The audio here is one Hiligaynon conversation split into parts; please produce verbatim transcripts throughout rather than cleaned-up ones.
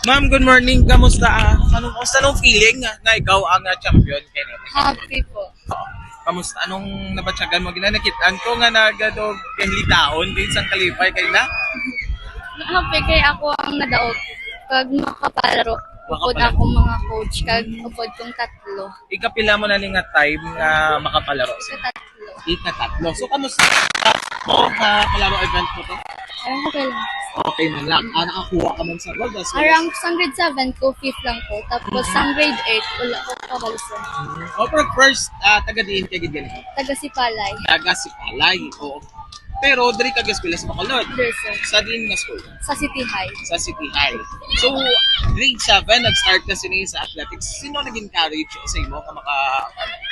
Ma'am, good morning. Kamusta? Ah, anong, kamusta nung feeling nga, nga ikaw ang ah, champion kanina? Happy po. Kamusta? Anong nabatyagan mo? Ginanakitaan ko nga nagadog kahilitaon din sa kalipay kay na. Happy kay ako ang nadaog. Kag makapalaro. Upod Makapalaro. Akong mga coach. Kag upod kong tatlo. Ikapila mo na ni nga time nga makapalaro sila? Tatlo. Ikatatlo. So, kamusta mo sa palaro event mo to? Ay, okay lang. Okay man lang. Ah, nakakuha ka man sa gold as well as Arang sa grade seven ko, fifth lang ko. Tapos sa grade eight, wala ko kabalso. O, pero first, ah, taga diin ka gid ganito? Taga Sipalay. Taga Sipalay. Oo. Pero diri ka eskwela sa Bacolod. There, sir. Sa diin nga school? Sa City High. Sa City High. So, grade seven, nag-start na sini sa athletics. Sino nag-encourage sa imo nga maka,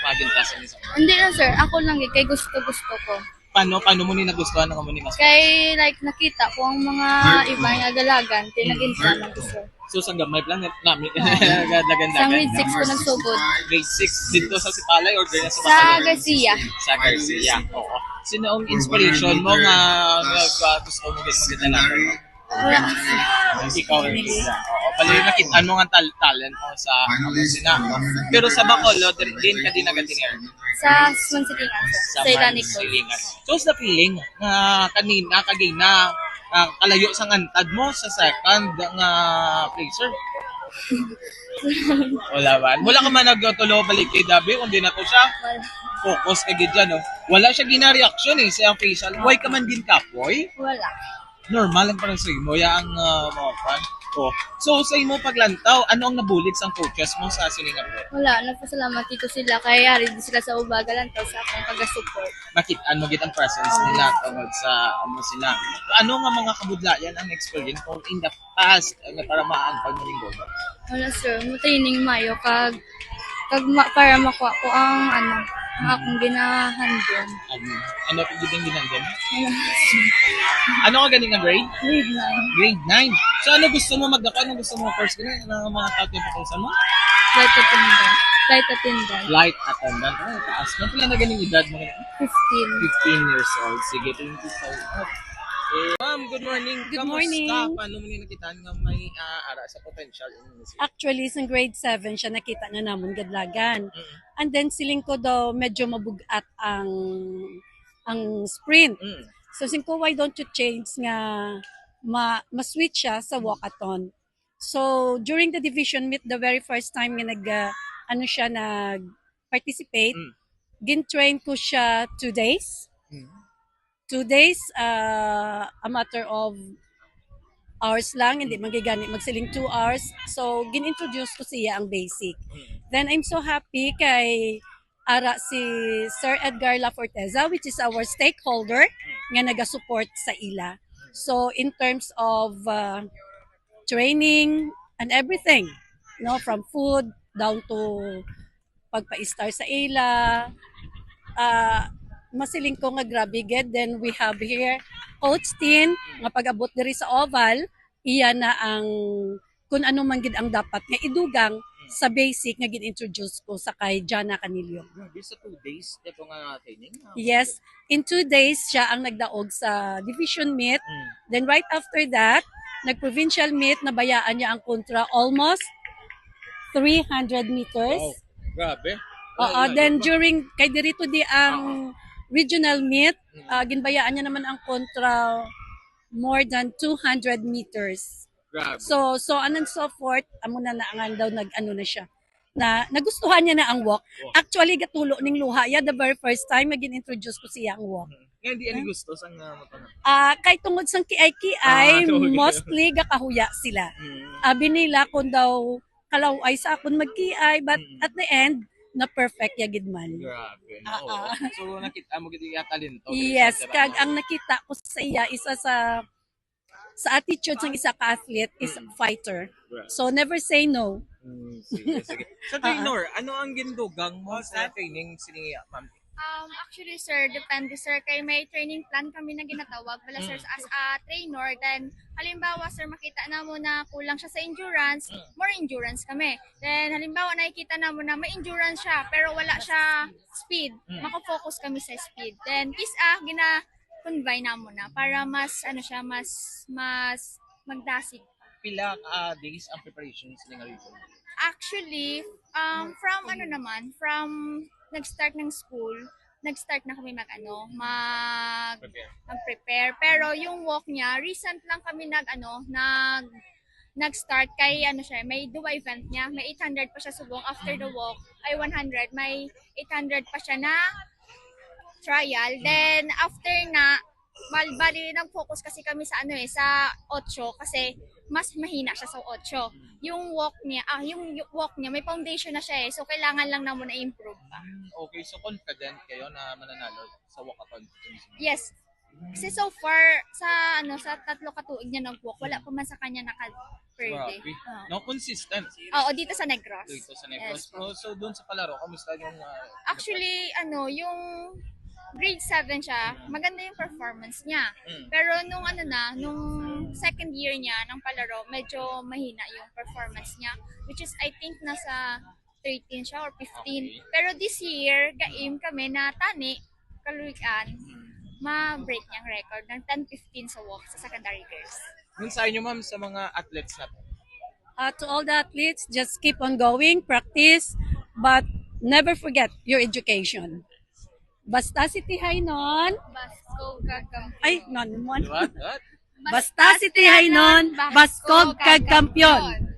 mag-entra sa inyo? Hindi na, sir. Ako lang eh. Kay gusto-gusto ko. Paano, paano mo ni nagustuhan ang amo ni mas? Kay, like, nakita ko ang mga iba nga dalagan. Di nag-entra man ko, sir. So, sa gamay lang nami. Gadagan-dagan. Sa grade six ko nagsugod. Grade six. Dito sa Sipalay or dito sa Sa Garcia. Sa Garcia. Oo. Sino ang inspiration mo nga, nga, nga gusto mo gid magdala? Wala. Ikaw ang isa. Oo. Pala yung nakita mo nga tal- talent mo sa amo sina. Pero sa Bacolod, din ka din nagatingan. Sa Mansilingan, sir. Sa Iranico. Mansilingan. So, sa feeling nga kanina, kagina, ah, kalayo sa ngantad mo sa second nga placer? Wala ba? Wala ka man nagtulo balik kay Dabi, kundi na to siya. Wala. Focus ka gid dyan, no? Wala siya gina-reaction eh, sa iyang facial. Why ka man gin kapoy? Wala. Normal lang parang sa imo, ya ang ah, mga fan. Oh. So, sa imo paglantaw, ano ang nabulig sang coaches mo sa sining nga? Wala. Nagpasalamat dito sila. Kay ari din sila sa ubaga lang to sa akong pag-support. Makit-an mo gid ang presence nila tungod sa amo sila. Ano nga mga kabudlayan ang experience mo in the past nga para maangkon mo ning gold? Wala, sir. Mo training mayo kag kag ma, para makuha ko ang ano, ang akong ginahandom. Ano, ano pa gid ang ginhandom? Ayun. Ano ka ganing nga grade? Grade nine. Grade nine. So ano gusto mo magdako? Ano gusto mo first grade? Ano ang mga tawag yung pakusan mo? Flight attendant. Flight attendant. Flight attendant. Ay, taas. Ano pala na ganing edad mo? Ganun? Fifteen. Fifteen years old. Sige, thank you so much. Eh, ma'am, good morning. Good Kamusta? Morning. Paano mo nila nakitaan nga may ah, ara sa potential in music? Actually, sa grade seven siya nakita na namon gadlagan. And then siling ko daw medyo mabugat ang ang sprint. Mm. So siling ko, why don't you change nga ma ma-switch siya sa walkathon? So during the division meet, the very first time nga nag ah, ano siya nag participate, Mm. gin-train ko siya two days. Mm. Two days, ah, a matter of hours lang, hindi man gani magsiling two hours. So gin-introduce ko siya ang basic. Then I'm so happy kay ara si Sir Edgar Laforteza, which is our stakeholder nga naga-support sa ila. So in terms of uh, training and everything, no, from food down to pagpa-star sa ila, ah, masiling ko nga grabe gid. Then we have here Coach Tin nga pag-abot diri sa Oval, iya na ang kung ano man gid ang dapat nga idugang sa basic nga gin-introduce ko sa kay Jana Canillo. Grabe, sa two days, ito nga training. Ah, Yes, in two days siya ang nagdaog sa division meet. Mm. Then right after that, nag-provincial meet, nabayaan niya ang kontra almost three hundred meters. Wow. Grabe. Oo, Wala, then wala. During kay diri to di ang regional meet, Mm. ah, ginbayaan niya naman ang kontra more than two hundred meters. Grabe. So, so on and so forth, amo na na ang daw nag ano na siya. Na nagustuhan niya na ang walk. Walk. Actually, gatulo ning luha ya the very first time nga gin-introduce ko siya ang walk. Nga hindi ani gusto sang uh, moto na. Ah, kay tungod sang kiay-kiay, Ah, okay. Mostly gakahuya sila. Mm. Abi nila kung daw kalaw-ay sa akon magkiay, but Mm. At the end, na perfect ya gid man. Grabe. Ah, Oo. ah. So nakita mo gid iya talento. Yes, Sa kag ang nakita ko sa iya, isa sa sa attitude sang isa ka athlete is Mm. fighter. Grabe. So never say no. Mm, sige, sige. Sa trainer, ano ang gindugang mo sa training sini, ma'am? Um, actually, sir, depende, sir. Kay may training plan kami na ginatawag, bala, sir, as a trainer. Then, halimbawa, sir, makita namo na kulang siya sa endurance, more endurance kami. Then, halimbawa, nakikita namo na may endurance siya, pero wala siya speed. Mm. Maka-focus kami sa speed. Then, kis-a, gina-combine namo na para mas, ano siya, mas, mas magdasig. pila ka days ang preparation sa nga region? Actually, um, from ano naman, from nag-start ng school, nag-start na kami mag ano, mag Prepare. mag-prepare. Pero yung walk niya, recent lang kami nag ano, nag nag-start kay ano siya, may duwa event niya, may eight hundred pa siya subong after the walk, ay one hundred, may eight hundred pa siya na trial. Then after na, mal bali nag-focus kasi kami sa ano eh, sa ocho kasi mas mahina siya sa ocho. Yung walk niya, ah, yung y- walk niya, may foundation na siya eh. So kailangan lang namo na improve pa. Hmm, okay, so confident kayo na mananalo sa walkathon? Yes. Kasi so far sa ano, sa tatlo ka tuig niya nag-walk, wala pa man sa kanya naka per day. Grabe. Ah. No, consistent. Oo, dito sa Negros. Dito sa Negros. Yes. Pero so doon sa palaro, kamusta yung uh, Actually, ano, yung grade seven siya, maganda yung performance niya. Mm. Pero nung ano na, nung second year niya ng palaro, medyo mahina yung performance niya. Which is, I think, nasa thirteen siya or fifteen. Okay. Pero this year, ga-aim kami na tani, kaluwigan, ma-break niyang record ng ten fifteen sa walk sa secondary girls. Mensahe nyo, ma'am, sa mga athletes natin? Uh, to all the athletes, just keep on going, practice, but never forget your education. Basta si Tihaynon, Basko gagampi. Ay, non mo. Di ba? That? Basta si Tihaynon, baskog kag kampiyon.